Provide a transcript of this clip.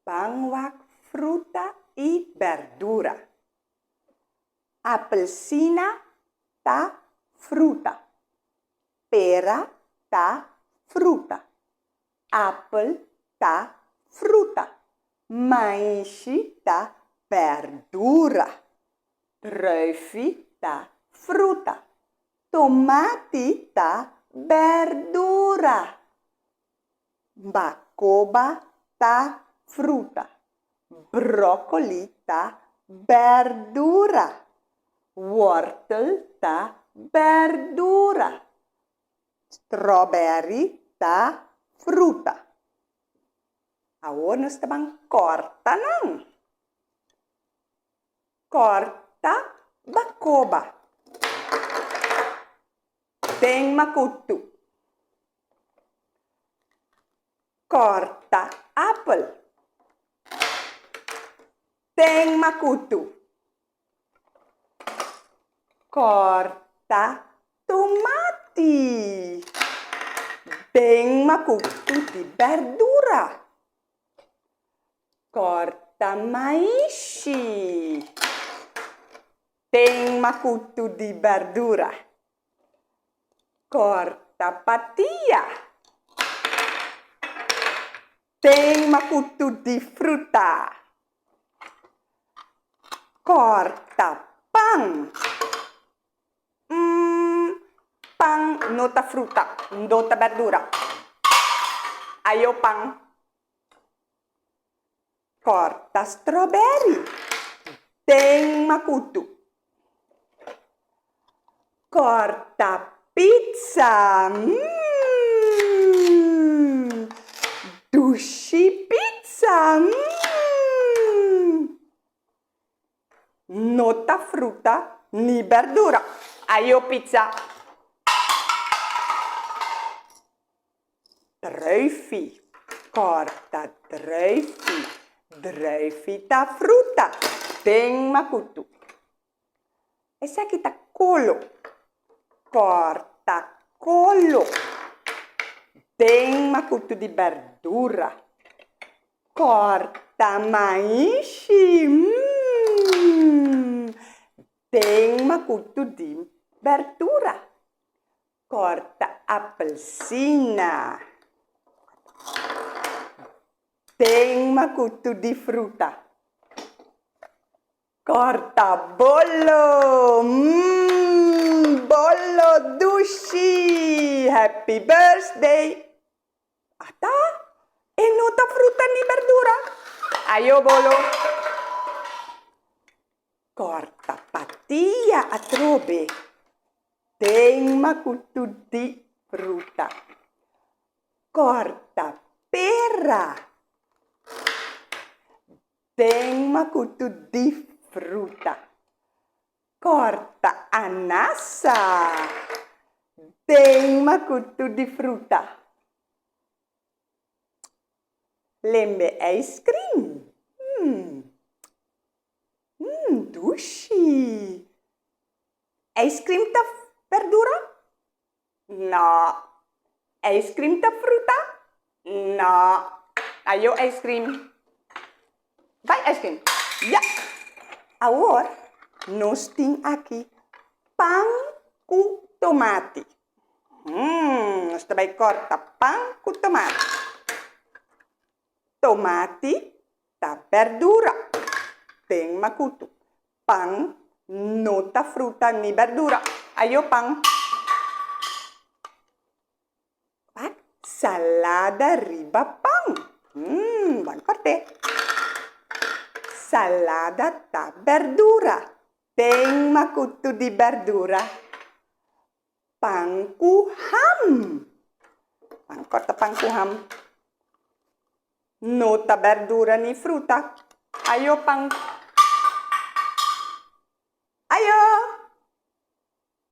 Ban wak fruta i bèrdura. Apelsina ta fruta. Pera ta fruta. Apel ta fruta. Maishi ta bèrdura. Druifi ta fruta. Tomati ta bèrdura. Bakoba ta fruta. Bròkoli ta bèrdura. Wòrtel ta bèrdura. Stròbèri ta fruta. Awor nos ta ban kòrta nan. Kòrta bakoba. Den makutu. Kòrta apel. Den makutu. Kòrta tomati. Den makutu di bèrdura. Kòrta maishi. Den makutu di bèrdura. Kòrta patia. Den makutu di fruta. Kòrta pan. Umm, pan no ta fruta, no ta bèrdura. Ayo pan. Kòrta stròbèri den makutu. Kòrta pitsa, mmm! Dushi pitsa, mmm! No ta fruta ni bèrdura. Ayo pitsa. Druifi, kòrta druifi, druifi ta fruta den makutu. Esaki ta kolo, kòrta kolo den makutu di bèrdura. Kòrta maishi, mmm, den makutu di bèrdura. Kòrta apelsina. Den makutu di fruta. Kòrta bolo. Mmm, bolo dushi! Happy birthday! Ata, e no ta fruta ni berdura. Ayo bolo. Kòrta patia atrobe. Den makutu di fruta. Kòrta pera. Den makutu di fruta. Kòrta anasa. Den makutu di fruta. Lembe ijskrim. Mmm. Mmm, dushi. Ijskrim ta berdura? No. Ijskrim ta fruta? No. Ayo ijskrim. Bai ijskrim. Ya. Awor nos tin aki pan ku tomati. Mmm, nos ta bai kòrta pan ku tomati. Tomati ta berdura den makutu. Pan no ta fruta ni berdura. Ayo pan. Wak salada riba pan. Mmm, ban kòrt'é. Salada ta berdura den makutu di berdura. Pan ku ham. Ban kòrta pan ku ham. No ta berdura ni fruta. Ayo pan.